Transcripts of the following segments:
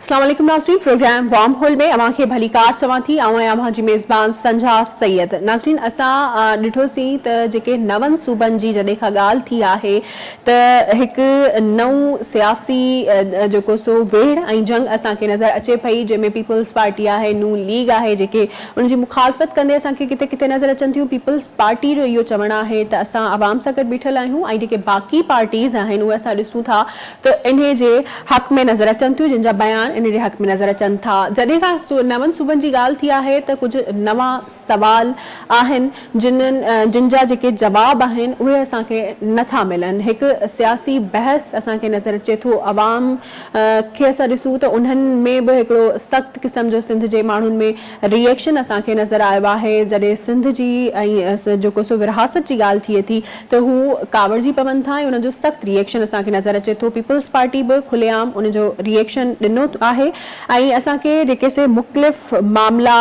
اسلام عليڪم ناظرين پروگرام وارم هول ۾ اوهان کي ڀليڪار چوان ٿي. آئون آهيان اوهان جي ميزبان سنجها سيد. ناظرين اسان ڏٺوسين ته جيڪي نون صوبن جي جڏهن کان ڳالهه ٿي آهي ته هڪ نئون سياسي جيڪو سو ويڙهه ۽ جنگ اسان کي نظر اچي پئي جنهن ۾ پيپلز پارٽي آهي نون ليگ آهي جيڪي ان جي مخالفت ڪندي اسان کي ڪٿي ڪٿي نظر اچن ٿيون. پيپلز پارٽي جو اهو چوڻ آهي ته اسان عوام سان گڏ بيٺل آهيون ۽ جيڪي باقي پارٽيز آهن اهي اسان ڏسون ٿا ته انهي جي حق ۾ نظر اچن ٿيون جن جا بيان انهي جي حق ۾ نظر اچن ٿا. جڏهن کان نون صوبن جي ڳالهه ٿي آهي ته ڪجهه نوان سوال آهن جن جن جا جيڪي جواب آهن اهي اسان کي نه ٿا ملن. هڪ سياسي بحث اسان کي نظر اچي ٿو. عوام کي اسان ڏسون ته انهن ۾ به هڪڙو سخت قسم جو سنڌ جي ماڻهن ۾ ري ايڪشن اسان کي نظر آيو آهي. جڏهن سنڌ جي ۽ جيڪو سو ورهاست جي ڳالهه ٿئي ٿي ته هو ڪاوڙجي پون ٿا ۽ انهن جو سخت ري ايڪشن اسان کي نظر اچي ٿو. پيپلز پارٽي به کلي عام ان جو ري ايڪشن ڏنو آهي ۽ اسان کي جيڪي سي مختلف معاملا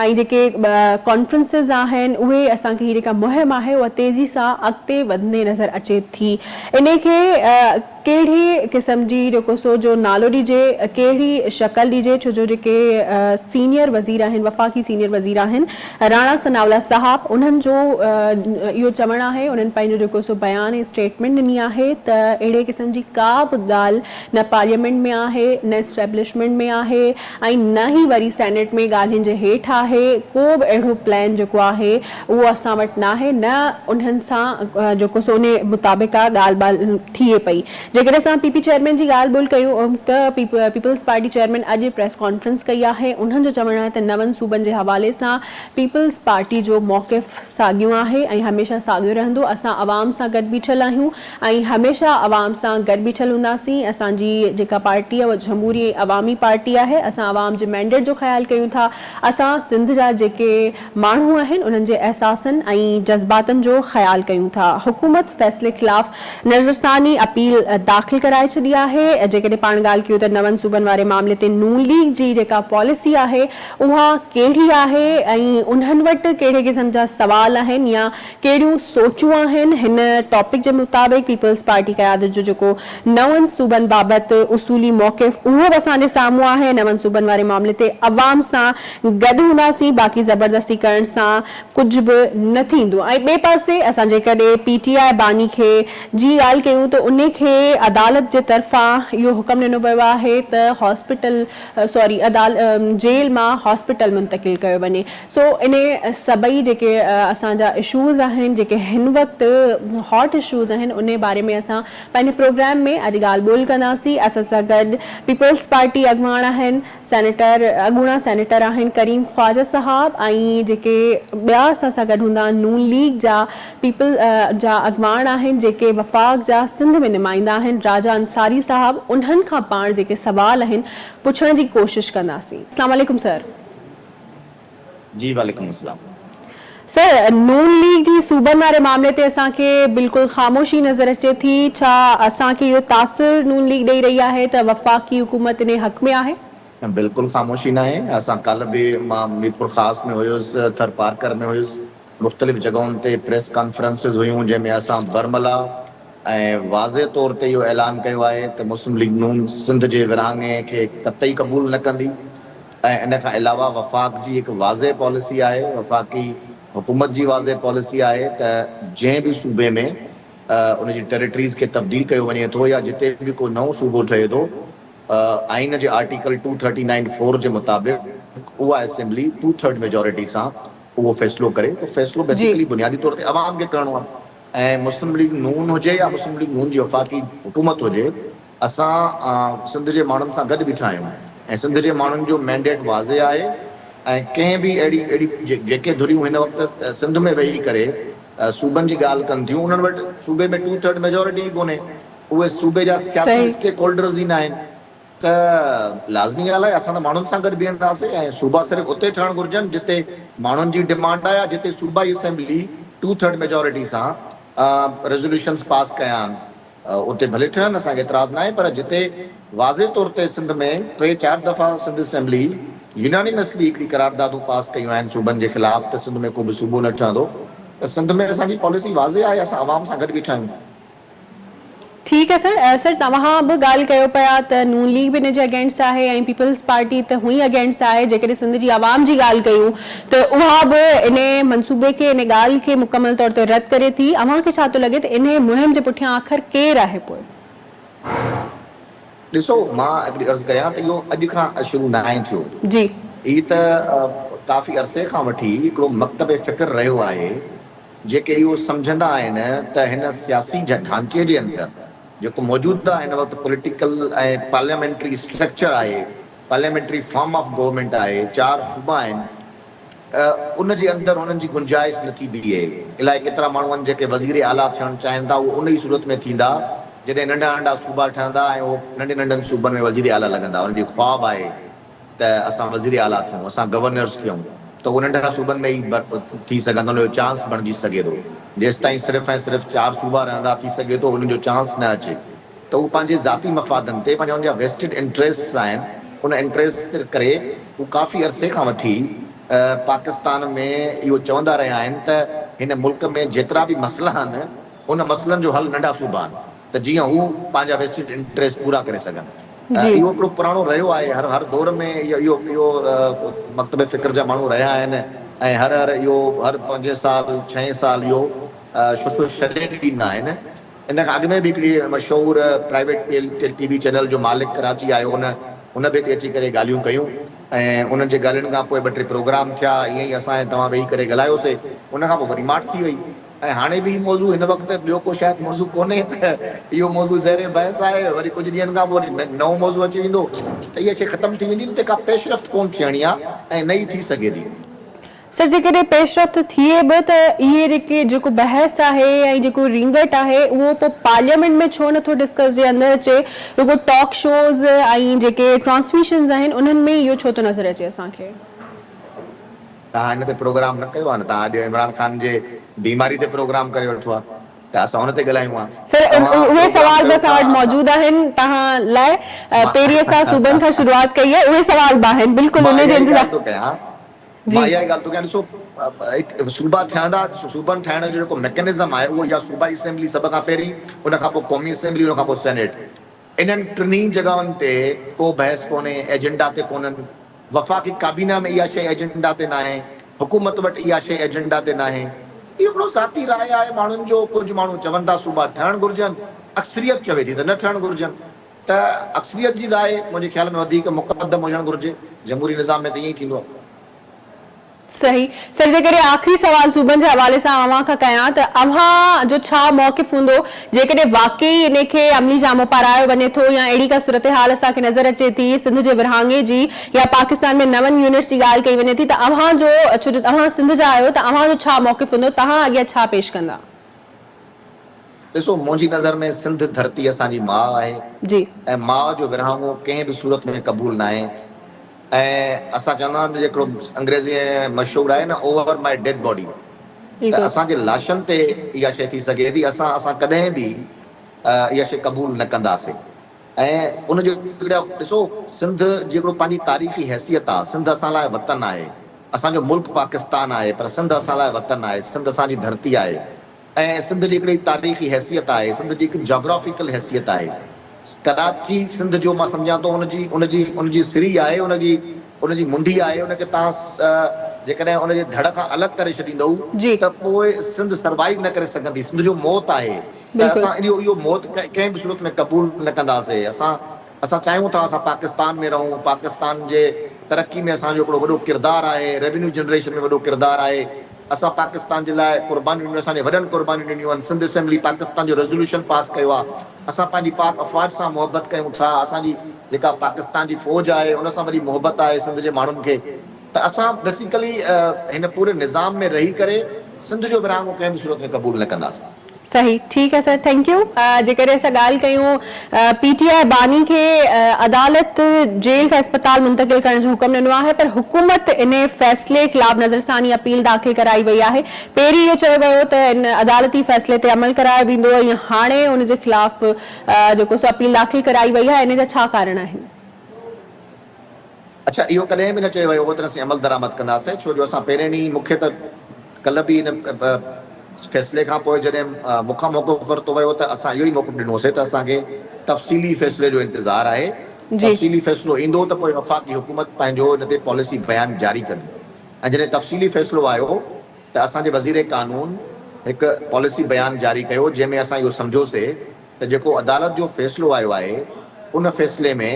۽ جيڪي ڪانفرنسز آهن اهي اسان کي هي جيڪا مهم آهي اها تيزي سان اڳتي وڌندي نظر اچي ٿي. انهي کي ڪهڙي قسم جي جيڪو سو جو نالو ڏجي، ڪهڙي شڪل ڏجي، ڇو جو جيڪي سينيئر وزير آهن، وفاقي سينيئر وزير آهن راڻا ثناء الله صاحب انهن جو اهو چوڻ آهي، انهن پنهنجو جيڪو سو بيان ۽ اسٽيٽمينٽ ڏني آهي ته اهڙي قسم جي ڪا به ڳالهه نه پارليامينٽ ۾ آهي، نه اسٽيبلشمينٽ ۾ آهي ۽ نه ئي وري سينيٽ ۾ ڳالهين جي هيٺ آهي، ڪو به اهڙو پلان جيڪو آهي اهو اسان وٽ ناهي نه انهن سان جيڪو سو انهي مطابق ڪا ڳالهه ٻالهه ٿئي پئي. جيڪڏهن اسان پي پي چيئرمين جي ڳالهه ٻولهه ڪيون ته پيپلز پارٽي چيئرمين اڄ پريس ڪانفرنس ڪئي آهي انهن جو چوڻ آهي ته نون صوبن جي حوالي سان پيپلز پارٽي جو موقف ساڳيون آهي ۽ هميشه ساڳيو رهندو اسان عوام سان گڏ بيٺل آهيون ۽ هميشه عوام سان گڏ بيٺل هونداسين اسان جي جيڪا پارٽي آهي اها جمهوري ۽ عوامي پارٽي آهي اسان عوام جي مينڊيٽ جو خيال ڪيون ٿا اسان سنڌ جا جيڪي ماڻهو آهن انهن جي احساسن ۽ جذباتن جو خيال ڪيون ٿا. حڪومت فيصلي خلاف نظرثاني اپيل داخل ڪرائي ڇڏي آهي. جيڪڏهن پاڻ ڳالهه ڪيون ته نون صوبن واري معاملي تي نون ليگ جي جيڪا پاليسي آهي اها ڪهڙي آهي ۽ انهن وٽ ڪهڙي قسم جا سوال آهن يا ڪهڙيون سوچون آهن هن ٽاپڪ جي مطابق پيپلز پارٽي قيادت جو جيڪو نون صوبن بابت اصولي موقف اهو به اسان جي سامهون آهي نون صوبن واري معاملي تي عوام سان گڏ هونداسين باقي زبردستي ڪرڻ سان ڪجهه به نه ٿيندو ۽ ٻئي پاسي اسان جيڪڏهن پي ٽي آء باني کي جي ڳالهه ڪيون ته انهي کي عدالت جي طرفان اهو حڪم ڏنو ويو آهي ته هاسپيٽل سوري جيل مان هاسپيٽل منتقل ڪيو وڃي سو انهي سڀئي جيڪي اسان جا اشوز آهن جيڪي هن وقت هاٽ اشوز آهن انهي باري ۾ اسان پنهنجي پروگرام ۾ اڄ ڳالهه ٻولهه ڪنداسين اسان سان گڏ پيپلز پارٽي اڳواڻ آهن سينيٽر اڳوڻا سينيٽر آهن ڪريم خواجه صاحب ۽ جيڪي ٻيا اسان سان گڏ هوندا نون ليگ جا پيپل جا اڳواڻ آهن جيڪي وفاق جا سنڌ ۾ نمائندا آهن راجا انصاري صاحب انهن کان پاڻ جيڪي سوال آهن پڇڻ جي ڪوشش ڪنداسين اسلام عليڪم سر. جي وعليڪم السلام. سر نون ليگ جي صوبن واري معاملي تي اسان کي بلڪل خاموشي نظر اچي ٿي ڇا اسان کي اهو تاثر نون ليگ ڏئي رهي آهي ته وفاقي حڪومت انهي حق ۾ آهي؟ بلڪل خاموشي ناهي اسان ڪالهه به مان ميرپورخاص ۾ هيس ٿرپارڪر ۾ هيس مختلف جڳهن تي پريس ڪانفرنسز هيون جنهن ۾ اسان برملا ۽ واضح طور تي اهو اعلان ڪيو آهي ته مسلم ليگ نون سنڌ جي ورهاڱي کي قطعي قبول نه ڪندي ۽ ان کان علاوه وفاق جي هڪ واضح پاليسي آهي وفاقي حڪومت جي واضح پاليسي آهي ته جنهن به صوبي ۾ ان جي ٽيريٽريز کي تبديل ڪيو وڃي ٿو يا جتي به ڪو نئون صوبو ٺهي ٿو آئين جي article two thirty nine four جي مطابق اها اسيمبلي ٽو ٿرڊ ميجارٽي سان اهو فيصلو ڪري ته فيصلو بيسيڪلي بنيادي طور تي عوام کي ڪرڻو آهي ۽ مسلم ليگ نون هجي يا مسلم ليگ نون جي وفاقي حڪومت هجي اسان سنڌ جي ماڻهن سان گڏ بيٺا آهيون ۽ سنڌ جي ماڻهن جو مينڊيٽ واضح آهي ۽ ڪنهن به اهڙي اهڙي جيڪي ڌريون هن وقت سنڌ ۾ ويهي ڪري صوبن جي ڳالهه ڪن ٿيون انهن وٽ صوبي ۾ ٽو ٿرڊ ميجارٽي ئي ڪونهي اهي صوبي جا سياسي اسٽيڪ هولڊرز ئي ناهن ته لازمي ڳالهه آهي اسان ته ماڻهن سان گڏ بيهنداسين ۽ صوبا صرف اتي ٺهڻ گهرجن جتي ماڻهن جي ڊمانڊ آهي يا جتي صوبائي اسيمبلي ٽو ٿرڊ ميجارٽي سان ريزوليوشنز پاس ڪيا آهن اتي ڀلي ٺهن اسان کي اعتراض ناهي پر جتي واضح طور تي سنڌ ۾ ٽي چار دفعا سنڌ اسيمبلي يونانيمسلي هڪڙي قراردادون پاس ڪيون آهن صوبن جي خلاف ته سنڌ ۾ ڪو به صوبو نه ٺهندو ته سنڌ ۾ اسان جي پاليسي واضح آهي اسان عوام سان گڏ بيٺا آهيون. ٺيڪ آهي سر. سر توهان به ڳالهه ڪيو پيا ته نون ليگ به ان جي اگينسٽ آهي ۽ پيپلز پارٽي ته هونئن ئي اگينسٽ آهي جيڪڏهن سنڌ جي عوام جي ڳالهه ڪيون ته اها به ان منصوبي کي ان ڳالهه کي مڪمل طور تي رد ڪري ٿي اوهان کي ڇا ٿو لڳي ته انهي مهم جي پٺيان آخر ڪير آهي پوء؟ ڏسو مان هڪڙي عرض ڪريان ته اهو اڄ کان شروع ناهي ٿيو. جي. هي ته ڪافي عرصي کان وٺي هڪڙو مڪتب فڪر رهيو آهي جيڪي اهو سمجهندا آهن ته هن سياسي ڍانچي جي اندر جيڪو موجوده هن وقت پوليٽيڪل ۽ پارليامينٽري اسٽرڪچر آهي، پارليامينٽري فارم آف گورنمينٽ آهي، چار صوبا آهن، ان جي اندر انهن جي گنجائش نه ٿي بيهي. الائي ڪيترا ماڻهو آهن جيڪي وزير اعليٰ ٿيڻ چاهين ٿا، اهو ان ئي صورت ۾ ٿيندا جڏهن ننڍا ننڍا صوبا ٺهندا ۽ اهو ننڍن ننڍن صوبن ۾ وزير اعليٰ لڳندا. انهن جي خواب آهي ته اسان وزير اعليٰ ٿيون، اسان گورنرز ٿيون ته اهو ننڍن صوبن ۾ ئي ٿي سگهندو، ان جو چانس بڻجي سگهي ٿو. جيستائين صرف ۽ صرف چار صوبا رهندا ٿي سگهي ٿو انهن جو چانس نه اچي ته هو پنهنجي ذاتي مفادن تي پنهنجا ان جا ويسٽڊ انٽريسٽس آهن ان انٽريسٽس تي ڪري هو ڪافي عرصي کان وٺي پاڪستان ۾ اهو چوندا رهيا آهن ته هن ملڪ ۾ جيترا به مسئلا آهن ان مسئلن جو حل ننڍا صوبا آهن ته جيئن هو پنهنجا ويسٽڊ انٽريسٽ پورا ڪري سگهن. اهو هڪڙو پراڻو رهيو آهي هر هر دور ۾ اهو اهو مڪتب فڪر جا ماڻهو رهيا آهن ۽ هر هر اهو هر پنجين سال ڇهين سال اهو ششو شري ڏيندا آهن. ان کان اڳ ۾ به هڪڙي مشهور پرائيويٽ ٽي وي چينل جو مالڪ ڪراچي آيو ان ان به هتي اچي ڪري ڳالهيون ڪيون ۽ انهن جي ڳالهين کان پوء ٻه ٽي پروگرام ٿيا ائين ئي اسان ۽ توهان ويهي ڪري ڳالهايوسي ان کان پوء وري ماٺ ٿي وئي. ۽ هاڻي به هي موضوع هن وقت ٻيو ڪو شايد موضوع ڪونهي ته اهو موضوع زير بحث آهي وري ڪجهه ڏينهن کان پوء وري نئون موضوع اچي ويندو ته اها شيء ختم ٿي ويندي ان تي ڪا پيش رفت ڪونه ٿيڻي آهي ۽ نه ئي ٿي سگهي ٿي. سر جيڪڏهن پيش رفت ٿئي به ته اهي جيڪي جيڪو بحث آهي ۽ جيڪو رينگٽ آهي اهو پوء پارليامينٽ ۾ ڇو نٿو ڊسڪس جي اندر اچي رڳو ٽاڪ شوز ۽ جيڪي ٽرانسميشنز آهن انهن ۾ اهو ڇو ٿو نظر اچي اسان کي. توهان ان تي پروگرام نه ڪيو ها نه توهان اڄ عمران خان جي بيماري تي پروگرام ڪري وٺو ها ته اسان ان تي ڳالهايون ها. سر توهان اهي پروگرام سوال به ڪيو اسان ٿا وٽ اسان موجود آهن توهان لاء پهرين اسان صوبن کان شروعات ڪئي آهي اهي سوال به آهن بلڪل مان انهي اها جو ئي انتظار ڳالهه ٿو ڪيان جي. مان اها ئي ڳالهه ٿو ڪيان ڏسو صوبا ٺهندا صوبن ٺاهڻ جو جيڪو ميڪنزم آهي اهو يا صوبائي اسيمبلي سڀ کان پهرين ان کان پوء قومي اسيمبلي ان کان پوء سينيٽ انهن ٽنهي جڳهن تي ڪو بحث ڪونهي ايجنڊا تي ڪونهن وفاقي ڪابينا ۾ اها شيء ايجنڊا تي ناهي، حڪومت وٽ اها شيء ايجنڊا تي ناهي. اهو هڪڙو ذاتي راء آهي ماڻهن جو، ڪجهه ماڻهو چون ٿا صوبا ٺهڻ گهرجن، اڪثريت چوي ٿي ته نه ٺهڻ گهرجن ته اڪثريت جي راء منهنجي خيال ۾ وڌيڪ مقدم هجڻ گهرجي، جمهوري نظام ۾ ته ائين ئي ٿيندو آهي. صحيح سر جيڪڏهن آخري سوال صوبن جي حوالي سان اوهان کان ڪيان ته اوهان جو ڇا موقف هوندو جيڪڏهن واقعي انهي کي عملي جامو پارايو وڃي ٿو يا اهڙي ڪا صورتحال اسان کي نظر اچي ٿي سنڌ جي ورهاڱي جي يا پاڪستان ۾ نون يونٽس جي ڳالهه ڪئي وڃي ٿي ته اوهان جو ڇو جو اوهان سنڌ جا آهيو ته اوهان جو ڇا موقف هوندو توهان اڳيان ڇا پيش ڪندا. ڏسو منهنجي نظر ۾ سنڌ ڌرتي اسان جي ماء آهي جي. ۽ ماء جو ورهاڱو ڪنهن به صورت ۾ قبول ناهي ۽ اسان چوندا آهيون ته جيڪو انگريزي ۾ مشهور آهي نه اوور my dead body ته بلڪل. اسان جي لاشن تي اها شيء ٿي سگهي ٿي اسان اسان ڪڏهن به اها شيء قبول نه ڪنداسين ۽ ان جو هڪڙا ڏسو سنڌ جي هڪڙو پنهنجي تاريخي حيثيت آهي سنڌ اسان لاء وطن آهي اسان جو ملڪ پاڪستان آهي پر سنڌ اسان لاء وطن آهي سنڌ اسان جي ڌرتي آهي ۽ سنڌ جي هڪڙي تاريخي حيثيت آهي، سنڌ جي هڪ جاگرافيڪل حيثيت آهي. ڪراچي سنڌ جو مان سمجهان ٿو ان جي ان جي ان جي سري آهي، ان جي ان جي منڍي آهي، ان کي توهان جيڪڏهن ان جي ڌڙ کان الڳ ڪري ڇڏيندؤ جي. ته پوء سنڌ سروائيو نه ڪري سگهندي، سنڌ جو موت آهي ته بلڪل. اسان اهو اهو موت ڪنهن به صورت ۾ قبول نه ڪنداسين. اسان اسان چاهيون ٿا اسان پاڪستان ۾ رهون، پاڪستان جي ترقي ۾ اسان جو هڪڙو وڏو ڪردار آهي، ريونيو جنريشن ۾ وڏو ڪردار آهي، اسان پاڪستان جي لاء قربانيون ڏنيون، اسان جي وڏن قربانيون ڏنيون آهن، سنڌ اسيمبلي پاڪستان جو ريزوليوشن پاس ڪيو آهي، اسان پنهنجي پاڪ افواج سان محبت ڪيون ٿا، اسان جي جيڪا پاڪستان جي فوج آهي ان سان وڏي محبت آهي سنڌ جي ماڻهن کي ته اسان بيسيڪلي هن پوري نظام ۾ رهي ڪري سنڌ جو ورهاڱو ڪنهن به صورت ۾ قبول نه ڪنداسين. صحيح ٺيڪ آهي سر thank you جيڪڏهن اسان ڳالهه ڪيون پي ٽي آء باني کي عدالت جيل کان اسپتال منتقل ڪرڻ جو حڪم ڏنو آهي پر حڪومت انهي فيصلي خلاف نظرثاني اپيل داخل ڪرائي وئي آهي پهرين اهو چيو ويو ته ان عدالتي فيصلي تي عمل ڪرايو ويندو ۽ هاڻي ان جي خلاف جيڪو سو اپيل داخل ڪرائي وئي آهي ان جا ڇا ڪارڻ آهن؟ اڇا اهو ڪڏهن به نه چيو ويو هو ته اسين عملدرآمد ڪنداسين ڇو جو اسان پهرين ڏينهن مون کي ته ڪلهه به ان فيصلي کان پوء جڏهن مون کان موقف ورتو ويو ته اسان اهو ئي موقف ڏنوسي ته اسان کي تفصيلي فيصلي جو انتظار آهي، تفصيلي فيصلو ايندو ته پوء وفاقي حڪومت پنهنجو ان تي پاليسي بيان جاري ڪندي ۽ جڏهن تفصيلي فيصلو آيو ته اسان جي وزير قانون هڪ پاليسي بيان جاري ڪيو جنهن ۾ اسان اهو سمجهيوسي ته جيڪو عدالت جو فيصلو آيو آهي ان فيصلي ۾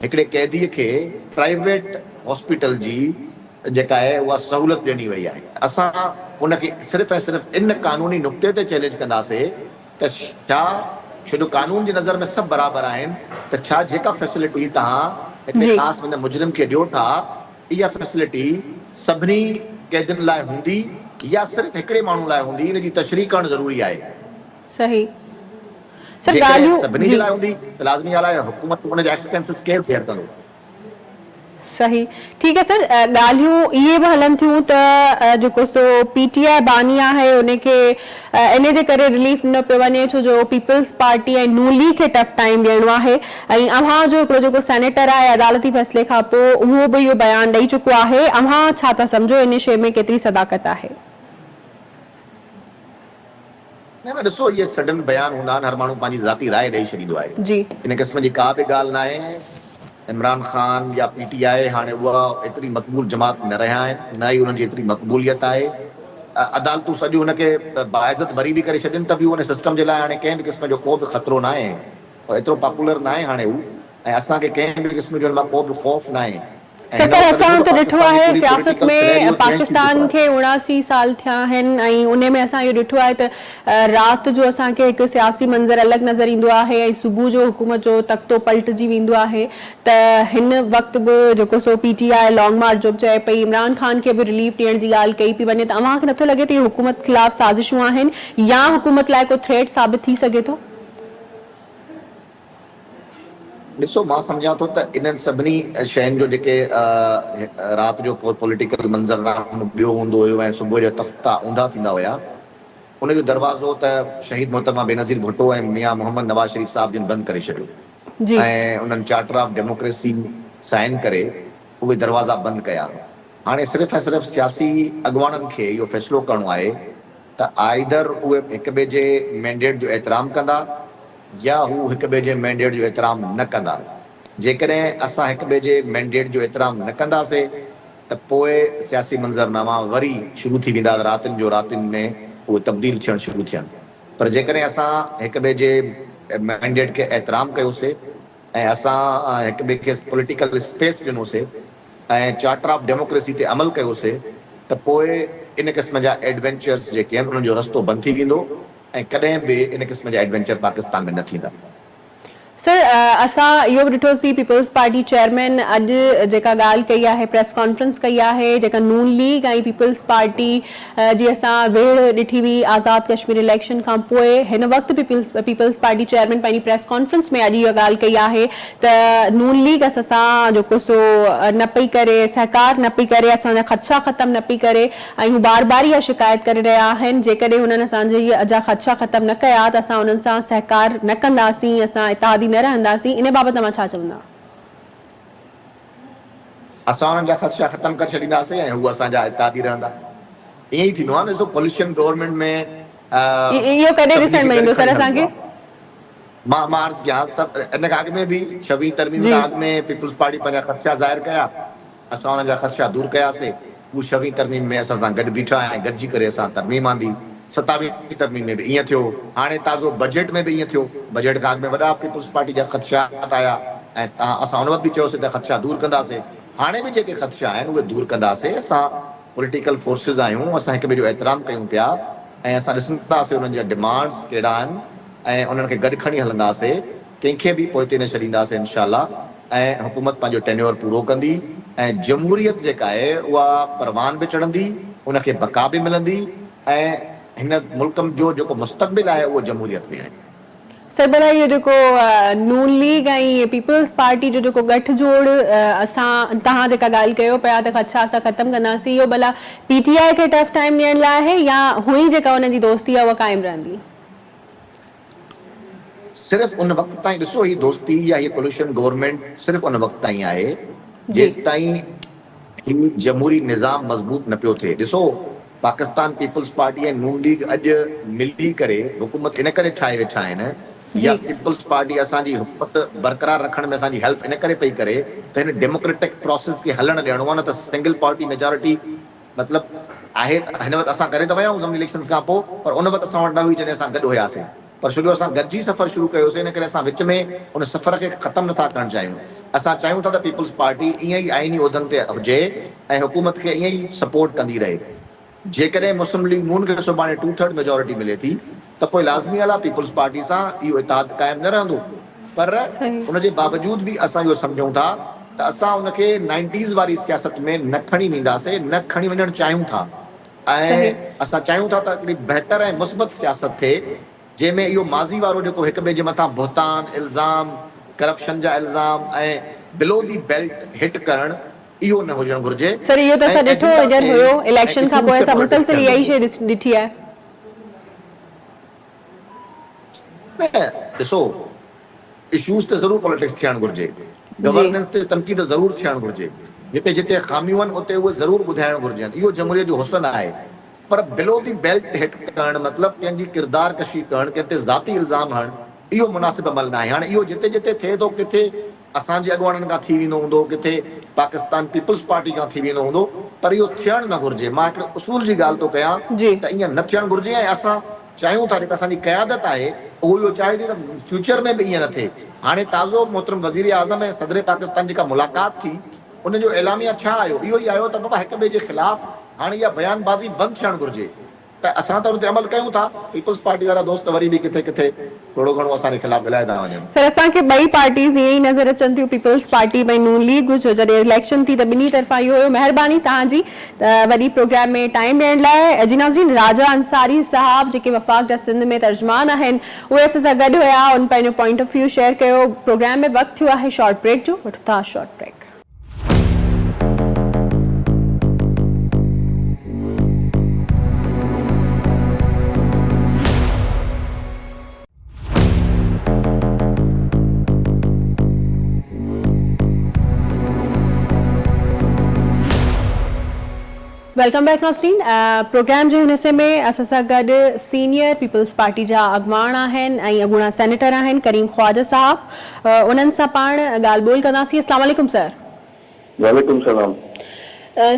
هڪڙي قيدي کي پرائيويٽ هاسپيٽل جي جيڪا آهي اها سهولت ڏني وئي آهي اسان ان کي صرف ۽ صرف ان قانوني نقطي تي چئلينج ڪنداسي ته ڇا ڇو جو قانون جي نظر ۾ سڀ برابر آهن ته ڇا جيڪا فيسلٽي توهان هڪڙي خاص ان مجرم کي ڏيو ٿا اها فيسلٽي سڀني قيدين لاء هوندي يا صرف هڪڙي ماڻهو لاء هوندي ان جي تشريح ڪرڻ ضروري آهي. صحيح سر جيڪڏهن ڳالهيون سڀني جي. جي لاء هوندي ته لازمي ڳالهه آهي حڪومت ان جا ايڪسپينسز ڪير بيئر ڪندو. صحيح ٺيڪ آهي سر ڳالهيون اهي به هلن ٿيون ته جيڪو سو پي ٽي آء باني آهي ان کي ان جي ڪري رليف ڏنو پيو وڃي ڇو جو پيپلز پارٽي ۽ نون ليگ کي ٽف ٽائيم ڏيڻو آهي ۽ اوهان جو هڪڙو جيڪو سينيٽر آهي عدالتي فيصلي کان پوء اهو به اهو بيان ڏئي چڪو آهي اوهان ڇا ٿا سمجهو ان شيء ۾ ڪيتري صداقت آهي. نه نه ڏسو اهي سڊن بيان هوندا آهن هر ماڻهو پنهنجي ذاتي راء ڏئي ڇڏيندو آهي ان قسم جي ڪا به ڳالهه ناهي عمران خان يا پي ٽي آء هاڻي اها ايتري مقبول جماعت نه رهيا آهن نه ئي انهن جي ايتري مقبوليت آهي عدالتون سڄو هن کي باعزت بري به ڪري ڇڏين ته به ان سسٽم جي لاء هاڻي ڪنهن به قسم جو ڪو به خطرو ناهي ايترو پاپولر ناهي هاڻي هو ۽ اسان کي ڪنهن به قسم جو ان مان ڪو به خوف ناهي ۽ سر هن پر وقت ڏسو اسان ته ته ڏٺو پاڪستان جي آهي پوري سياست پوليٽيڪل ۾ سنيريو چينج ٿي چڪو پاڪستان آهي. کي 79 سال ٿيا آهن ۽ انهي ۾ اسان اهو ڏٺو آهي ته رات جو اسان کي هڪ سياسي منظر الڳ نظر ايندو آهي ۽ صبح جو حڪومت جو تختو پلٽجي ويندو آهي ته هن وقت به جيڪو سو P T I long march جو به چئي پئي عمران خان کي به رليف ڏيڻ جي ڳالهه ڪئي پئي وڃي ته اوهان کي نٿو لڳي ته اهو حڪومت خلاف سازشون آهن يا حڪومت لاء ڪو ٿريٽ ثابت ٿي سگهي ٿو؟ ڏسو مان سمجهان ٿو ته انهن سڀني شين جو جيڪي رات جو پوليٽيڪل منظرنامو ٻيو هوندو هيو ۽ صبح جا تختا اونڌا ٿيندا هيا ان جو دروازو ته شهيد محترمه بينظير ڀٽو ۽ ميان محمد نواز شريف صاحب جن بند ڪري ڇڏيو ۽ انهن چارٽر آف ڊيموڪريسي سائن ڪري اهي دروازا بند ڪيا هاڻي صرف ۽ صرف سياسي اڳواڻن کي اهو فيصلو ڪرڻو آهي ته آئيدر اهي هڪ ٻئي جي مينڊيٽ جو احترام ڪندا يا هو هڪ ٻئي جي مينڊيٽ جو احترام نه ڪندا. جيڪڏهن اسان هڪ ٻئي جي مينڊيٽ جو احترام نه ڪنداسي ته پوء سياسي منظرناما وري شروع ٿي ويندا ته راتين جو راتين ۾ اهي تبديل ٿيڻ شروع ٿين پر جيڪڏهن اسان هڪ ٻئي جي مينڊيٽ کي احترام ڪيوسي ۽ اسان هڪ ٻئي کي پوليٽيڪل اسپيس ڏنوسي ۽ چارٽر آف ڊيموڪريسي تي عمل ڪيوسي ته پوء ان قسم جا ايڊوينچرز جيڪي آهن انهن جو رستو بند ٿي ويندو ۽ ڪڏهن به ان قسم جا ايڊوينچر پاڪستان ۾ نه ٿيندا. سر اسان اهو به ڏٺوسين پيپلز پارٽي چيئرمين اڄ جيڪا ڳالهه ڪئي آهي پريس ڪانفرنس ڪئي آهي جيڪا نون ليگ ۽ پيپلز پارٽي جي اسان ويڙهه ڏٺي هئي آزاد ڪشمير اليڪشن کان پوء هن وقت پيپلز پارٽي چيئرمين پنهنجي پريس ڪانفرنس ۾ اڄ اها ڳالهه ڪئي آهي ته نون ليگ اسان سان جيڪو سو نه پئي ڪري سهڪار نه پئي ڪري اسان جا خدشا ختم نه پئي ڪري ۽ هو بار بار اها شڪايت ڪري رهيا آهن، جيڪڏهن هنن اسان جي جا خدشا ختم نه ڪيا ته اسان انهن سان سهڪار نه ڪنداسين، اسان اتحادي نه رهنداسين، ان بابت اوهان ڇا چوندا؟ اسان انهن جا خدشا ختم ڪري ڇڏينداسين ۽ هو اسان جا اتحادي رهندا. ائين ئي ٿيندو آهي نه، ڏسو ڪوئليشن گورنمينٽ ۾ اهو ڪڏهن سڀني ڏسڻ کي ۾ گڏ ايندو سر کڻي اسان هلبو کي؟ آهي. مان مان عرض ڪيان سڀ ان کان اڳ ۾ به ڇويهين ترميم کان اڳ ۾ پيپلز پارٽي پنهنجا خدشا ظاهر ڪيا. اسان انهن جا خدشا دور ڪياسي، هو ڇويهين ترميم ۾ اسان سان گڏ بيٺا ۽ گڏجي ڪري اسان ترميم آندي. ستاويهين ترميم ۾ به ائين ٿيو. هاڻي تازو بجيٽ ۾ به ائين ٿيو. بجيٽ کان اڳ ۾ وڏا پيپلز پارٽي جا خدشات آيا ۽ اسان ان وقت به چيوسي ته خدشا دور ڪنداسي. هاڻي به جيڪي خدشا آهن اهي دور ڪنداسي. اسان پوليٽيڪل فورسز آهيون، اسان هڪ ٻئي جو احترام ڪيون پيا ۽ اسان ڏسنداسي انهن جا ڊمانڊز ڪهڙا آهن ۽ انهن کي گڏ کڻي هلنداسي. ڪنهن کي به پوئتي نه ڇڏينداسين انشاء الله ۽ حڪومت پنهنجو ٽينيور پورو ڪندي ۽ جمهوريت جيڪا آهي اها پروان به چڙهندي ان کي بقا به ملندي ۽ هن ملڪ جو جيڪو مستقبل آهي اهو جمهوريت ۾ آهي. سر ڀلا اهو جيڪو نون ليگ ۽ پيپلز پارٽي جو جيڪو ڳٺ جوڙ اسان توهان جيڪا ڳالهه ڪيو پيا ته خدشا اسان ختم ڪنداسين اهو ڀلا پي ٽي آء کي ٽف ٽائيم ڏيڻ لاء آهي يا هونئن جيڪا انهن جي دوستي آهي اها قائم رهندي؟ صرف ان وقت تائين ڏسو هي دوستي يا هي ڪوليشن گورنمينٽ صرف ان وقت تائين آهي جيستائين هي جمهوري نظام مضبوط نه پيو ٿئي ڏسو پاڪستان پيپلز پارٽي ۽ نون ليگ اڄ ملي ڪري حڪومت ان ڪري ٺاهي ويٺا آهن يا پيپلز پارٽي اسان جي حڪومت برقرار رکڻ ۾ اسان جي هيلپ ان ڪري پئي ڪري ته هن ڊيموڪريٽڪ پراسيس کي هلڻ ڏيڻو آهي نه ته سنگل پارٽي ميجارٽي مطلب آهي ته هن وقت اسان ڪري ته ويا آهيون ضمني اليڪشنز کان پوء پر ان وقت اسان وٽ نه هئي جڏهن اسان گڏ هياسين پر ڇو جو اسان گڏجي سفر شروع ڪيوسين ان ڪري اسان وچ ۾ ان سفر کي ختم نٿا ڪرڻ چاهيون. اسان چاهيون ٿا ته پيپلز پارٽي ائين ئي آئيني عهدن تي هجي ۽ حڪومت کي ائين ئي سپورٽ ڪندي رهي. جيڪڏهن مسلم ليگ نون کي سڀاڻي ٽو ٿرڊ ميجارٽي ملي ٿي ته پوء لازمي ڳالهه آهي پيپلز پارٽي سان اهو اتحاد قائم نه رهندو پر ان جي باوجود به اسان اهو سمجهون ٿا ته اسان ان کي نائنٽيز واري سياست ۾ نه کڻي وينداسين نه کڻي وڃڻ چاهيون ٿا ۽ اسان چاهيون ٿا ته هڪڙي بهتر ۽ مثبت سياست ٿئي جنهن ۾ اهو ماضي وارو جيڪو هڪ ٻئي جي مٿان بهتان، الزام، ڪرپشن جا الزام ۽ بلو the belt هٽ ڪرڻ اهو نه هجڻ گهرجي سر اهو ته ۽ اسان ڏٺو ايجنڊا هينئر تي هيو ۽ اليڪشن کان اشوز پوء تي اسان پوليٽڪس مسلسل ٿيڻ اها ئي گهرجي. شيء ڏٺي آهي. نه ڏسو اشوز تي ضرور پوليٽڪس ٿيڻ گهرجي، گورننس تي تنقيد ضرور ٿيڻ گهرجي، جتي جتي خاميون آهن اتي اهي ضرور ٻڌائڻ گهرجن، اهو جمهوريت جو حسن آهي، پر بلو the belt هٽ ڪرڻ مطلب ڪنهن جي ڪردار ڪشي ڪرڻ، ڪنهن تي ذاتي الزام هڻڻ اهو مناسب عمل ناهي، هاڻي اهو جتي جتي ٿئي ٿو ڪٿي اسان جي اڳواڻن کان ٿي ويندو هوندو، ڪٿي پاڪستان پيپلز پارٽي کان ٿي ويندو هوندو پر اهو ٿيڻ نه گهرجي، مان هڪڙي اصول جي ڳالهه ٿو ڪيان ته ائين نه ٿيڻ گهرجي ۽ اسان چاهيون ٿا جيڪا اسان جي قيادت آهي اهو اهو چاهي ٿي ته فيوچر ۾ به ائين نه ٿئي. هاڻي تازو محترم وزير اعظم ۽ صدر پاڪستان جيڪا ملاقات ٿي ان جو اعلاميه ڇا آيو اهو ئي آيو ته بابا هڪ ٻئي جي خلاف هاڻي اها بيان بازي بند ٿيڻ گهرجي ته اسان ته ان تي عمل ڪيون ٿا پيپلز پارٽي وارا دوست وري به ڪٿي ڪٿي ٿورو گهڻو اسان جي خلاف ڳالهائي ٿا وڃن. سر اسان کي ٻئي پارٽيز ائين ئي نظر اچن ٿيون پيپلز پارٽي به ۽ نون ليگ به ڇو جڏهن اليڪشن ٿي ته ٻنهي طرفان اهو هيو مهرباني توهان جي ته وڏي پروگرام ۾ ٽائيم ڏيڻ لاء جي ناظرين راجا انصاري صاحب جيڪي وفاق جا سنڌ ۾ ترجمان آهن اهي اسان سان گڏ هيا ان پنهنجو پوائنٽ آف ويو شيئر ڪيو پروگرام ۾ وقت ٿيو آهي شارٽ بريڪ جو وٺون ٿا شارٽ بريڪ. Welcome back ناظرين پروگرام جي هن حصي ۾ اسان سان گڏ سينيئر پيپلز پارٽي جا اڳواڻ آهن ۽ اڳوڻا سينيٽر آهن ڪريم خواجه صاحب انهن سان پاڻ ڳالهه ٻولهه ڪنداسين اسلام عليڪم سر. وعليڪم السلام.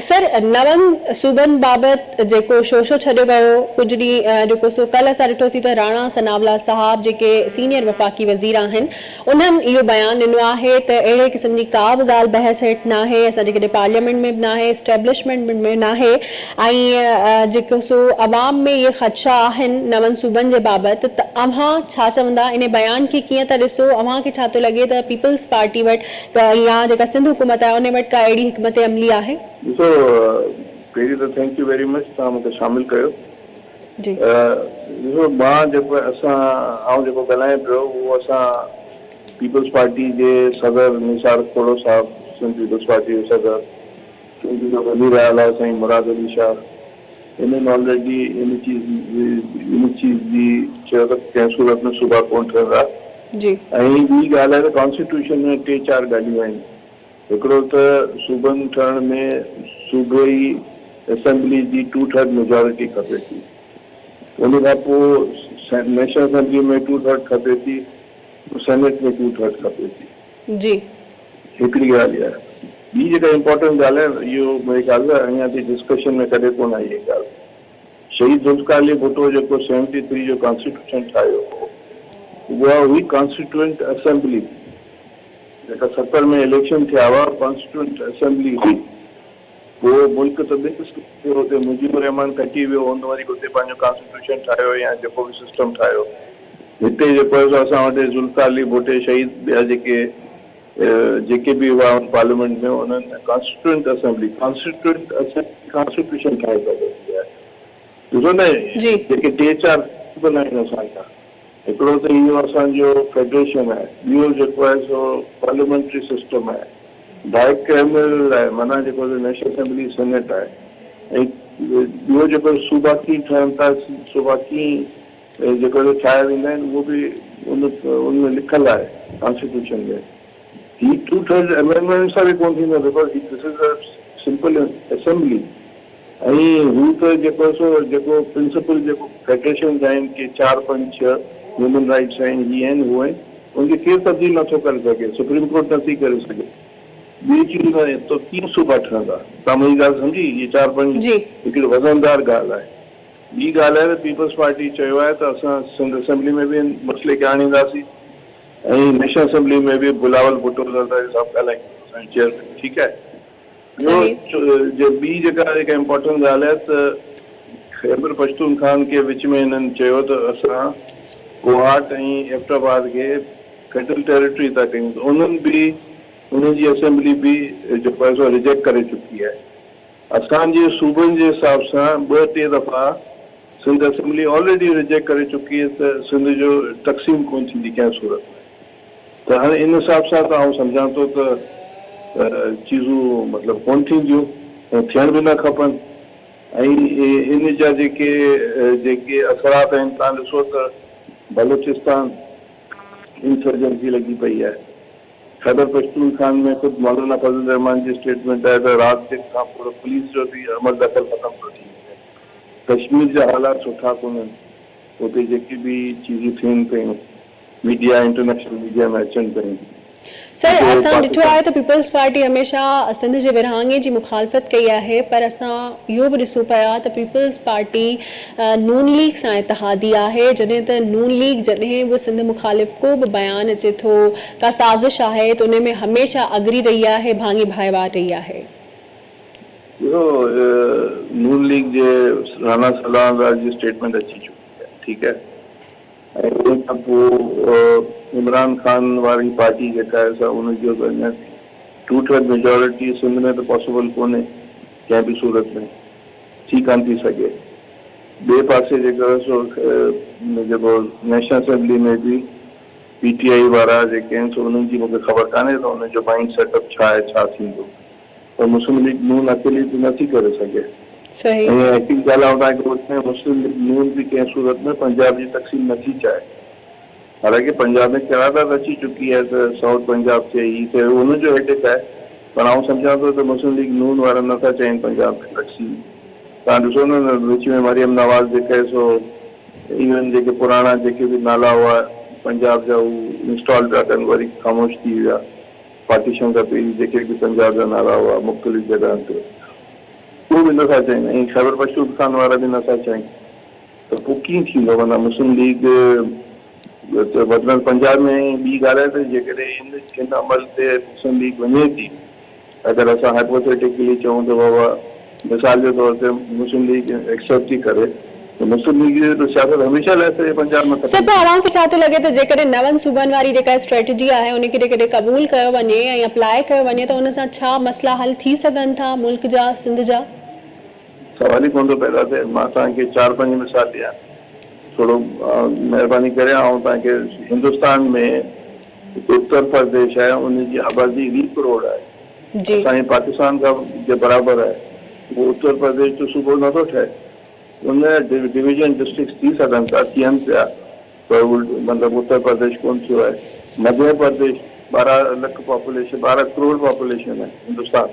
سر نون صوبن بابت جيڪو شوشو ڇڏيو ويو ڪجهه ڏينهن جيڪو سو ڪلهه اسان ڏٺوسين ته راڻا ثناء الله صاحب جيڪي سينيئر وفاقي وزير آهن انهن اهو بيان ڏنو آهي ته اهڙي قسم جي ڪا به ڳالهه بحث هيٺ ناهي اسان جي ڪڏهن پارليامينٽ ۾ به ناهي اسٽيبلشمينٽ ۾ ناهي ۽ جيڪو سو عوام ۾ اهي خدشا آهن نون صوبن جي بابت ته اوهان ڇا چوندا انهي بيان کي ڪيئن ٿا ڏسو اوهان کي ڇا ٿو لڳي ته پيپلز پارٽي وٽ يا جيڪا سنڌ حڪومت آهي ان وٽ ڪا اهڙي حڪمت عملي آهي؟ ڏسو پهرين ته thank you very much توهان مون کي شامل ڪيو. جي. ڏسو مان جيڪو اسان آئون جيڪو ڳالهايان پيو اهو اسان پيپلز پارٽي جي صدر نثار کوڙو صاحب سنڌ پيپلز پارٽي جو صدر سنڌ جو وزير اعليٰ سائين مراد علي شاهه انهن آلريڊي ان چيز ان چيز جي چيو ته ڪنهن صورت ۾ صوبا ڪونه ٺهندا جي. ۽ ٻي ڳالهه آهي ته ڪانسٽيٽيوشن ۾ ٽي چار ڳالهيون آهن هڪڙو ته صوبن ٺهڻ ۾ صوبائي اسيمبلي جي ٽو ٿرڊ ميجارٽي کپي ٿي ان کان پوء نيشنل اسيمبلي ۾ ٽو ٿرڊ کپي ٿي سينيٽ ۾ ٽو ٿرڊ کپي ٿي. جي. هڪڙي ڳالهه اها. ٻي جيڪا امپارٽنٽ ڳالهه آهي اهو منهنجي خيال سان اڃا تائين ڊسڪشن ۾ ڪڏهن ڪونه آئي اها ڳالهه. شهيد ذوالفقار علي ڀٽو جيڪو سيونٽي ٿري جو ڪانسٽيٽيوشن ٺاهيو هو اها هئي ڪانسٽيٽيوئنٽ اسيمبلي جيڪا 70 ۾ اليڪشن ٿيا هئا ڪانسٽيٽيوئنٽ اسيمبلي هئي. پوء ملڪ ته ٻن قسمن ٿيو اتي مجيب الرحمان کٽي ويو هن وري اتي پنهنجو ڪانسٽيٽيوشن ٺاهيو يا جيڪو به سسٽم ٺاهيو هتي جيڪو آهي سو اسان وٽ ذوالفقار علي ڀٽي شهيد ٻيا جيڪي جيڪي به هئا ان پارليامينٽ ۾ انهن constituent assembly constituent assembly constitution ٺاهي سگهندي آهي ڏسو نه جيڪي ٽي چار پرنسپل آهن اسان جا هڪڙو ته اهو اسان جو فيڊريشن آهي، ٻيو جيڪو آهي سو پارليامينٽري سسٽم آهي، بائي ڪيمرل آهي معنيٰ جيڪو سو نيشنل اسيمبلي سينيٽ آهي ۽ ٻيو جيڪو صوبا ڪيئن ٺهن ٿا، صوبا ڪيئن جيڪو سو ٺاهيا ويندا آهن اهو به ان ان ۾ لکيل آهي ڪانسٽيٽيوشن ۾. هي ٽو ٿرڊ امينڊمينٽ سان به ڪونه ٿيندو because he this is a simple assembly. ۽ هو ته جيڪو سو جيڪو پرنسپل جيڪو فيڊريشن جا آهن ڪي چار پنج ڇهه هيومن رائٽس آهن هي آهن هو آهن ان کي ڪير تبديل نٿو ڪري سگهي سپريم ڪورٽ نٿي ڪري سگهي ٻي چيز نه ته ڪيئن صوبا ٺهندا توهان منهنجي ڳالهه سمجهي هي چار پنج جي. هڪڙي وزندار ڳالهه آهي ٻي ڳالهه آهي ته پيپلز پارٽي چيو آهي ته اسان سنڌ اسيمبلي ۾ به ان مسئلي کي آڻينداسين ۽ نيشنل اسيمبلي ۾ به بلاول ڀٽو زرداري صاحب ڳالهائيندو اسان جو چيئرمين ٺيڪ آهي ٻيو جي ٻي جيڪا جيڪا امپارٽنٽ ڳالهه آهي ته خيبر پشتونخان کي وچ ۾ هنن چيو ته اسان ڪوهاٽ ۽ ايبٽ آباد کي فيڊرل ٽيريٽري ٿا ڪيون ته انهن به انهن جي اسيمبلي به جيڪو آهي سو ريجيڪٽ ڪري چڪي آهي. اسان جي صوبن جي حساب سان ٻه ٽي دفعا سنڌ اسيمبلي آلريڊي ريجيڪٽ ڪري چڪي آهي ته سنڌ جو تقسيم ڪونه ٿيندي ڪنهن صورت ۾. ته هاڻي ان حساب سان ته آئون سمجهان ٿو ته چيزون مطلب ڪونه ٿينديون ۽ ٿيڻ به نه کپن ۽ ان جا جيڪي جيڪي اثرات آهن توهان ڏسو ته بلوچستان انسرجنسي لڳي پئي آهي خيبر پشتونخان ۾ خود مولانا فضل الرحمان جي اسٽيٽمينٽ آهي ته رات جي کان پوء پوليس جو به عمل دخل ختم ٿو ٿي وڃي ڪشمير جا حالات سٺا ڪونهن اتي جيڪي به چيزون ٿين پيون ميڊيا انٽرنيشنل ميڊيا ۾ اچن پيون. سر اسان ڏٺو آهي ته پيپلز پارٽي هميشه سنڌ جي ورهاڱي جي مخالفت ڪئي آهي پر اسان اهو به ڏسون پيا ته پيپلز پارٽي نون ليگ سان اتحادي آهي جڏهن ته نون ليگ جڏهن به سنڌ مخالف ڪو به بيان اچي ٿو ڪا سازش آهي ته انهي ۾ هميشه اڳري رهي آهي ڀاڱي ڀائيوار رهي آهي. ڏسو نون ليگ جي رانا صلاح الله جي اسٽيٽمينٽ اچي چڪي آهي ٺيڪ آهي. ۽ ان کان پوء عمران خان واري پارٽي جيڪا آهي سا ان جو ته اڃا ٽو ٿرڊ ميجارٽي سنڌ ۾ ته پاسيبل ڪونهي ڪنهن به صورت ۾ ٿي ڪانه ٿي سگهي. ٻئي پاسي جيڪو آهي سو جيڪو نيشنل اسيمبلي ۾ به پي ٽي آئي وارا جيڪي آهن سو انهن جي مونکي خبر ڪانهي ته انهن جو مائنڊ سيٽ اپ ڇا آهي ڇا ٿيندو. پر مسلم ليگ نون اڪيلي ته نه ٿي ڪري سگهي. صحيح. ۽ هڪڙي ڳالهه آئون توهان کي ٻڌايان مسلم ليگ نون به ڪنهن صورت ۾ پنجاب جي تقسيم نه ٿي چاهي. حالانڪه پنجاب ۾ قرارداد اچي چڪي آهي ته سائوٿ پنجاب ٿئي هي ٿئي اهو انهن جو هيڊيڪ آهي پر آئون سمجهان ٿو ته مسلم ليگ نون وارا نه ٿا چاهين پنجاب ۾ تقسيم. توهان ڏسو نه وچ ۾ مريم نواز جيڪا آهي سو ايون جيڪي پراڻا جيڪي به نالا هئا پنجاب جا هو انسٽال پيا ڪن وري خاموش ٿي ويا. پارٽيشن کان پهرين جيڪي به پنجاب جا نعرا هئا مختلف جڳهن تي اهو به نٿا چاهين ۽ خيبر پشتونخوان وارا به نٿا چاهين ته پوء ڪيئن ٿيندو معنيٰ مسلم ليگ ته بدلڻ پنجاب ۾ ۽ ٻي ڳالهه آهي ته جيڪڏهن ان ان عمل تي مسلم ليگ وڃي ٿي اگر اسان هائپوٿيٽيڪلي چئون ته بابا مثال جي طور تي مسلم ليگ ايڪسيپٽ ٿي ڪري ته مسلم ليگ جي ته سياست هميشه لاء سڄي پنجاب مان سر ختم پوء ٿي اوهان کي ڇا ٿو لڳي ته جيڪڏهن نون صوبن واري جيڪا اسٽريٽجي آهي ان کي جيڪڏهن قبول ڪيو وڃي ۽ اپلاء ڪيو وڃي ته ان سان ڇا مسئلا حل ٿي سگهن ٿا ملڪ جا سنڌ جا؟ سوال ئي ڪونه ٿو پيدا ٿئي. مان توهان کي چار پنج مثال ڏيان ٿورو مهرباني ڪري آئون توهان کي هندستان ۾ اتر پرديش آهي ان جي آبادي 20 ڪروڙ آهي جي. اسان جي پاڪستان کان جي برابر آهي اهو اتر پرديش ته صوبو نه ٿو ٺهي ان ڊويزن ڊسٽرڪٽس ٿي سگهن ٿا ٿين پيا پر اهو مطلب اتر پرديش ڪونه ٿيو آهي مڌيه پرديش 12 لک پاپوليشن 12 ڪروڙ پاپوليشن آهي هندستان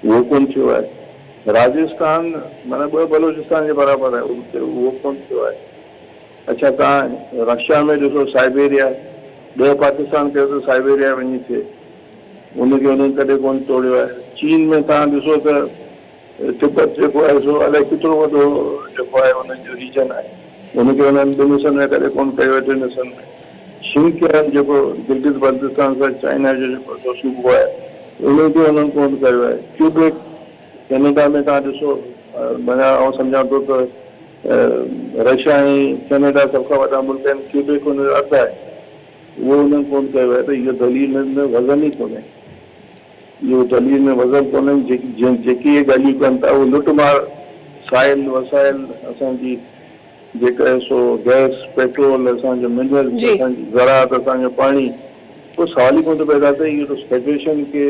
اهو ڪونه ٿيو آهي راجسٿان معنيٰ ٻه بلوچستان جي برابر آهي اهو ڪونه ٿيو آهي اڇا توهان رشيا ۾ ڏسو سائبيريا ڏهه پاڪستان ڪيو ته سائبيريا وڃي ٿئي ان کي انهن ڪڏهن ڪونه ٽوڙيو آهي. چين ۾ توهان ڏسو ته تبت جيڪو آهي سو الائي ڪيترو وڏو جيڪو آهي انهن جو ريجن آهي ان کي انهن ٻن حصن ۾ ڪڏهن ڪونه ڪيو آهي ٽن حصن ۾. شنڪيانگ جيڪو گلگت بلتستان سان چائنا جو جيڪو سو صوبو آهي ان کي انهن ڪونه ڪيو آهي. ڪيوبيڪ ڪينيڊا ۾ توهان ڏسو معنيٰ آئون سمجهان ٿو ته رشيا ۽ ڪينيڊا سڀ کان وڏا ملڪ آهن ڪيوبيڪ ان جو اڌ آهي. اهو انهن ڪونه ڪيو آهي ته اهو دليل ۾ وزن ئي ڪونهي. اهو دليل ۾ وزن ڪونهي جيڪي اهي ڳالهيون ڪن ٿا اهو لٽ مار سائل وسائل اسان جي جيڪا آهي سو گئس پيٽرول اسان جو منرلز اسان جي زراعت اسان جو پاڻي ڪو سوال ئي ڪونه ٿو پيدا ٿئي اهو ته فيڊريشن کي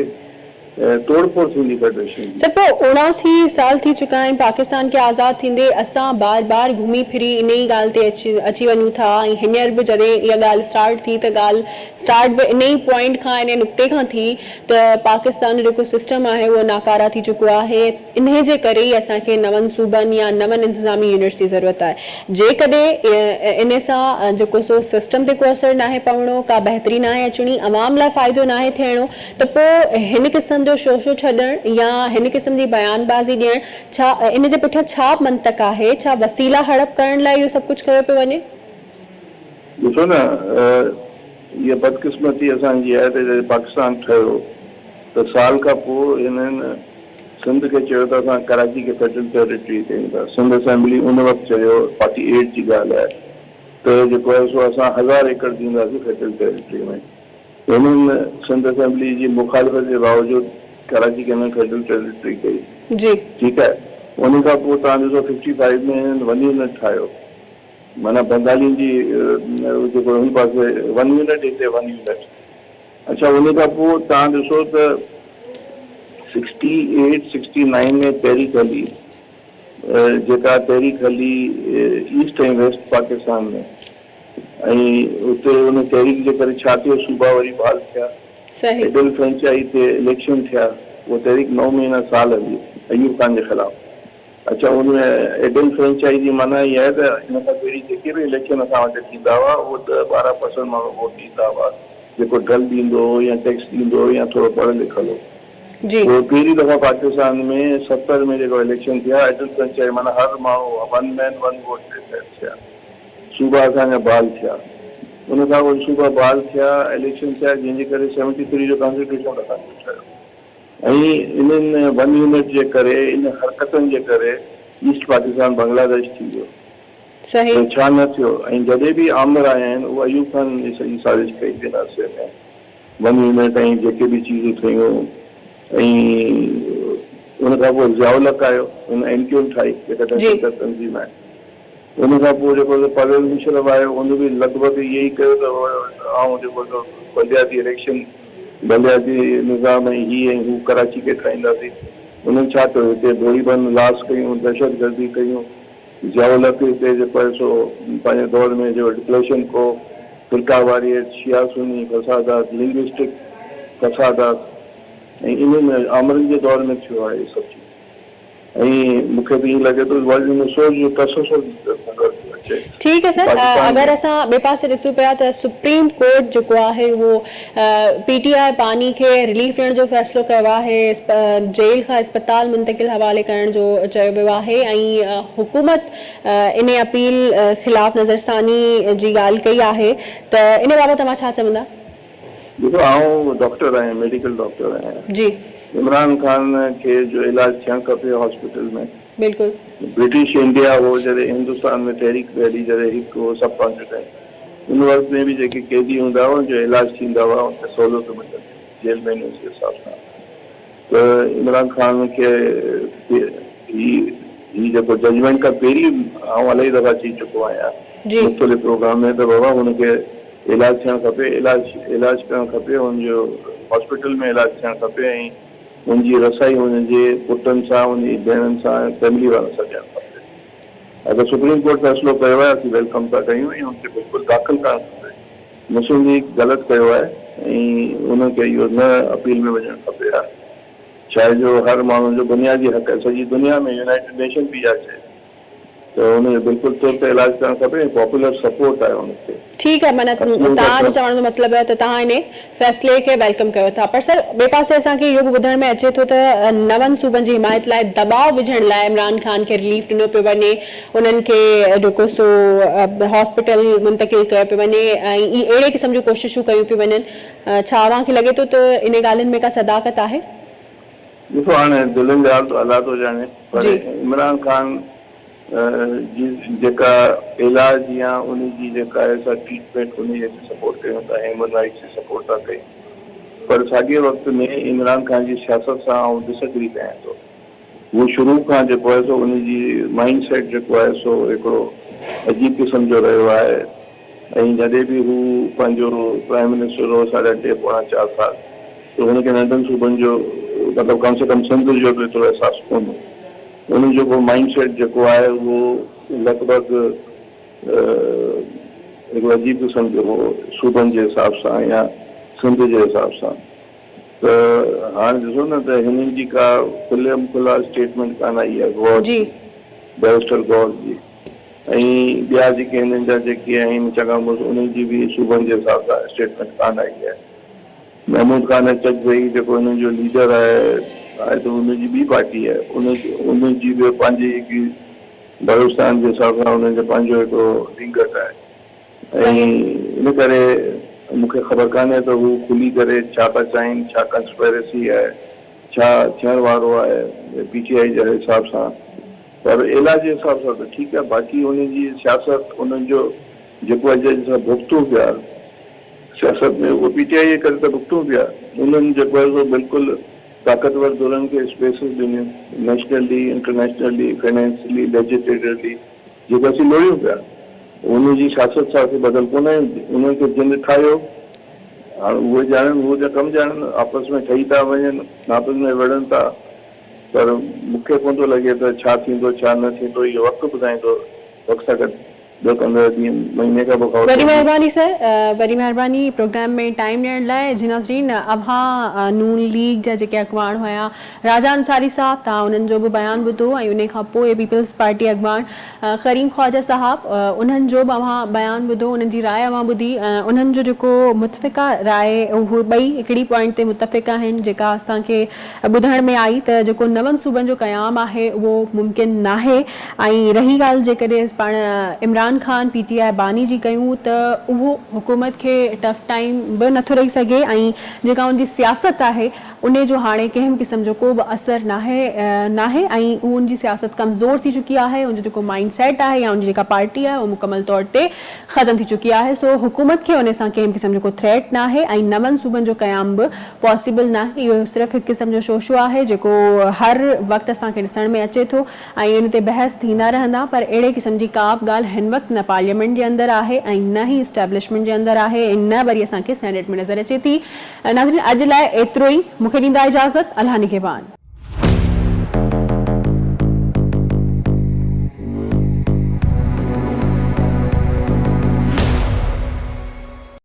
ٽوڙ ڦوڙ ٿيندي فيڊريشن جي. سر پوء 79 سال ٿي چڪا آهن پاڪستان کي آزاد ٿيندي اسان بار بار گهمي ڦري انهي ڳالهه تي اچي اچي وڃون ٿا ۽ هينئر به جڏهن اها ڳالهه اسٽارٽ ٿي ته ڳالهه اسٽارٽ به انهي پوائنٽ کان انهي نقطي کان ٿي ته پاڪستان جو جيڪو سسٽم آهي اهو ناڪاره ٿي چڪو آهي انهي جي ڪري ئي اسان کي نون صوبن يا نون انتظامي يونٽس جي ضرورت آهي. جيڪڏهن انهي سان جيڪو سو سسٽم تي ڪو اثر ناهي پوڻو، ڪا بهتري ناهي اچڻي، عوام لاء فائدو ناهي ٿيڻو ته پوء هن قسم جو شوشو ڇڏڻ يا هن قسم جي بيان بازي ڏيڻ ڇا ان جي پٺيان ڇا منطق آهي؟ ڇا وسيلا هڙپ ڪرڻ لاء اهو سڀ ڪجهه ڪيو پيو وڃي؟ ڏسو نه اها بدقسمتي اسان جي آهي ته جڏهن پاڪستان ٺهيو ته سال کان پوء هنن سنڌ کي چيو ته اسان ڪراچي کي فيڊرل ٽيريٽري ڪيون ٿا. سنڌ اسيمبلي ان وقت چيو، فارٽي ايٽ جي ڳالهه آهي، ته جيڪو آهي سو اسان هزار ايڪڙ ڏينداسين فيڊرل ٽيريٽري ۾. هنن سنڌ اسيمبلي جي مخالفت جي باوجود ڪراچي کي هنن فيڊرل ٽيريٽري ڪئي. ٺيڪ آهي. ان کان پوء توهان ڏسو ففٽي فائيو ۾ هنن ون يونٽ ٺاهيو. معنيٰ بنگالين جي جيڪو هن پاسي ون يونٽ هتي ون يونٽ. اڇا ان کان پوء توهان ڏسو ته سڪسٽي ايٽ سڪسٽي نائين ۾ تحريڪ هلي جيڪا تحريڪ هلي ايسٽ ۽ ويسٽ پاڪستان ۾ ۽ اتي ان تحريڪ جي ڪري ڇا ٿيو صوبا وري بحال ٿيا ايڊل فرنچائي تي اليڪشن ٿيا اها تحريڪ نو مهينا سال هلي ايوب خان جي خلاف اڇا ان ۾ ايڊل فرنچائي جي معنيٰ اها آهي ته ان کان پهرين جيڪي به اليڪشن اسان وٽ ٿيندا هئا اهو ڏهه 12 پرسنٽ ماڻهو ووٽ ڏيندا هئا جيڪو ڍل ڏيندو هو يا ٽيڪس ڏيندو هو يا ٿورو پڙهيل لکيل هو. پوء پهرين دفعا پاڪستان ۾ 70 ۾ جيڪو اليڪشن ٿيا ايڊل فرنچائي معنيٰ هر ماڻهو ون مين ون ووٽ تي تحت ٿيا صوبا اسان جا بحال ٿيا ان کان پوء صوبا بحال ٿيا اليڪشن ٿيا جنهن جي ڪري 73 جو ڪانسٽيٽيوشن اسان جو ٺهيو. ۽ انهن ون يونٽ جي ڪري ان حرڪتن جي ڪري ايسٽ پاڪستان بنگلاديش ٿي ويو ته ڇا نه ٿيو ۽ جڏهن به آمر آيا آهن اهو ايوب خان جي سڄي سازش ڪئي ان عرصي ۾ ون يونٽ ۽ جيڪي به چيزون ٿيون ۽ ان کان پوء ضياء الحق آيو ان ايم ڪيو ايم ٺاهي جيڪا دهشتگرد تنظيم آهي ان کان پوء جيڪو سو پرويز مشرف آيو ان به لڳ ڀڳ اهي ئي ڪيو ته آئون جيڪو سو بلدياتي اليڪشن بلدياتي نظام ۽ هي ۽ هو ڪراچي کي ٺاهينداسين. انهن ڇا ڪيو هتي ڀوري بند لاس ڪيون دهشتگردي ڪيون ضياء الحق هتي جيڪو آهي سو پنهنجي دور ۾ جيڪو ڊپليشن ڪو فرقه واريت شيعا سني فسادات لنگوسٽڪ فسادات ۽ انهن آمرن جي دور ۾ ٿيو آهي اهي سڀ چيزون. ۽ مون کي ته ائين لڳي ٿو ته ان سوچ جو تسلسل نظر پيو اچي. ٺيڪ آهي سر پاڪستان اگر ۾. اسان ٻئي پاسي ڏسون پيا ته سپريم ڪورٽ جيڪو آهي اهو پي ٽي آء باني کي رليف ڏيڻ جو فيصلو ڪيو آهي جيل کان اسپتال منتقل حوالي ڪرڻ جو چيو ويو آهي ۽ حڪومت انهي اپيل خلاف نظرثاني جي ڳالهه ڪئي آهي ته ان بابت اوهان ڇا چوندا؟ ڏسو آئون ڊاڪٽر آهيان ميڊيڪل ڊاڪٽر آهيان. عمران خان کي جو علاج ٿيڻ کپي هاسپيٽل ۾. برٽش انڊيا هو جڏهن هندستان ۾ تحريڪ پئي هلي جڏهن هڪ هو سب ڪانٽينينٽ ان وقت ۾ به جيڪي قيدي هوندا هئا ان جو علاج ٿيندا هئا ان کي سهولتون ملنديون هيون جيل مينوز جي حساب سان ته عمران خان کي هي هي جيڪو ججمينٽ کان پهرين آئون الاهي دفعا چئي چڪو آهيان مختلف پروگرام ۾ ته بابا هن کي علاج ٿيڻ کپي علاج علاج ڪرڻ کپي هن جو هاسپيٽل ۾ علاج ٿيڻ کپي ۽ هن جي رسائي هن جي پٽن سان هن جي ڀيڻن سان فيملي وارن سان ڏيڻ کپي اگر سپريم ڪورٽ فيصلو ڪيو آهي اسين welcome ٿا ڪيون ۽ هن کي بلڪل داخل ڪرڻ کپي مسلم ليگ غلط ڪيو آهي ۽ انهن کي اهو نه اپيل ۾ وڃڻ کپي ها ڇاهي جو هر ماڻهو جو بنيادي حق آهي سڄي دنيا ۾ يونائيٽيڊ نيشن به اها چئي ته ان جو بلڪل ترت علاج ڪرڻ کپي ۽ پاپولر سپورٽ آهي ان کي. ٺيڪ آهي معنيٰ توهان جو چوڻ جو مطلب آهي ته توهان انهي فيصلي کي welcome ڪيو ٿا پر سر ٻئي پاسي اسان کي اهو به ٻڌڻ ۾ اچي ٿو ته نون صوبن جي حمايت لاء دٻاء وجهڻ لاء عمران خان کي رليف ڏنو پيو وڃي انهن کي جيڪو سو هاسپيٽل منتقل ڪيو پيو وڃي ۽ اهڙي قسم جون ڪوششون ڪيون پيون وڃن ڇا اوهان کي لڳي ٿو ته انهي ڳالهين ۾ ڪا صداقت آهي؟ ڏسو هاڻي دلين جا حال ته الله ٿو ڄاڻي پر عمران خان جي جيڪا علاج يا ان جي جيڪا آهي سا ٽريٽمينٽ ان جي اسين سپورٽ ڪيون ٿا هيومن رائٽس جي سپورٽ ٿا ڪيون پر ساڳي وقت ۾ عمران خان جي سياست سان آئون ڊس اگري ڪيان ٿو هو شروع کان جيڪو آهي سو ان جي مائنڊ سيٽ جيڪو آهي سو هڪڙو عجيب قسم جو رهيو آهي ۽ جڏهن به هو پنهنجو پرائم منسٽر هو ساڍا ٽي پوڻا چار سال. ته هن کي ننڍن صوبن جو مطلب ڪم سي ڪم سنڌ جو به ايترو احساس ڪونه هو. انهن جو ڪو مائنڊ سيٽ جيڪو آهي اهو لڳ ڀڳ هڪڙو عجيب قسم جو هو صوبن جي حساب سان يا سنڌ جي حساب سان ته هاڻ ڏسو نه ته هنن جي ڪا کليم کلا اسٽيٽمينٽ ڪانه آئي آهي گوهر جي بئريسٽر گوهر جي ۽ ٻيا جيڪي هنن جا جيڪي آهن چڱا مڙس انهن جي به صوبن جي حساب سان اسٽيٽمينٽ ڪانه آئي آهي. محمود خان اچڪزئي جيڪو هنن جو ليڊر آهي آهي ته هن جي ٻي پارٽي آهي ان ان جي به پنهنجي هڪ بلوچستان جي حساب سان انهن جو پنهنجو هڪڙو رينگٽ آهي ۽ ان ڪري مون کي خبر ڪانهي ته هو کلي ڪري ڇا ٿا چاهين ڇا ڪنسپيرسي آهي ڇا ٿيڻ وارو آهي پي ٽي آء جي حساب سان پر ايلا جي حساب سان ته ٺيڪ آهي باقي انهن جي سياست انهن جو جيڪو اڄ اڄ سان ڀڳتون پيا سياست ۾ اهو پي ٽي آء جي ڪري ته ڀڳتون پيا انهن جيڪو آهي سو بلڪل طاقتور ڌرين کي اسپيسز ڏنيون نيشنلي انٽرنيشنلي فنانشلي ليجسليٽولي جيڪو اسين لوڙيون پيا انهن جي سياست سان اسين ٻڌل ڪونه آهيون انهن کي جن ٺاهيو هاڻ اهي ڄاڻن اهي جا ڪم ڄاڻن آپس ۾ ٺهي ٿا وڃن آپس ۾ وڙهن ٿا پر مون کي ڪونه ٿو لڳي ته ڇا ٿيندو ڇا نه ٿيندو اهو وقت ٻڌائيندو وقت سان گڏ ڏھ پندرهن ڏينهن مهيني کان پوء خبر وڏي پوندي. مهرباني سر وڏي مهرباني پروگرام ۾ ٽائيم ڏيڻ لاء جي ناظرين اوهان نون ليگ جا جيڪي اڳواڻ هيا راجا انصاري صاحب توهان انهن جو به بيان ٻڌو ۽ انهي کان پوء پيپلز پارٽي اڳواڻ ڪريم خواجه صاحب انهن جو به اوهان بيان ٻڌو انهن جي راء اوهان ٻڌي انهن جو جيڪو متفقه راء هو ٻئي هڪڙي پوائنٽ تي متفق آهن جيڪا اسان کي ٻڌڻ ۾ آئي ته جيڪو نون صوبن جو قيام آهي اهو ممڪن ناهي ۽ رهي ڳالهه جيڪڏهن پاڻ Imran Khan P T I باني جي ڪيون ته اهو حڪومت کي ٽف ٽائيم به نٿو ڏئي سگهي ۽ جيڪا ان جي سياست آهي انهي جو هاڻي ڪنهن به قسم جو ڪو به اثر ناهي ناهي ۽ اهو ان جي سياست ڪمزور ٿي چڪي آهي ان جو جيڪو مائنڊ سيٽ آهي يا ان جي جيڪا پارٽي آهي اهو مڪمل طور تي ختم ٿي چڪي آهي سو حڪومت کي انهي سان ڪنهن به قسم جو ڪو ٿريٽ ناهي ۽ نون صوبن جو قيام به پاسيبل ناهي اهو صرف هڪ قسم جو شوشو آهي جيڪو هر وقت اسان کي ڏسڻ ۾ اچي ٿو ۽ ان تي بحث ٿيندا رهندا پر اهڙي قسم جي ڪا به ڳالهه هن وقت نه پارليامينٽ جي اندر آهي ۽ نه ئي اسٽيبلشمينٽ جي اندر آهي ۽ نه وري اسان کي سينيٽ ۾ نظر اچي ٿي. ناظرين اڄ لاء ايترو ئي مون کي ڏيندا اجازت الله نگهبان.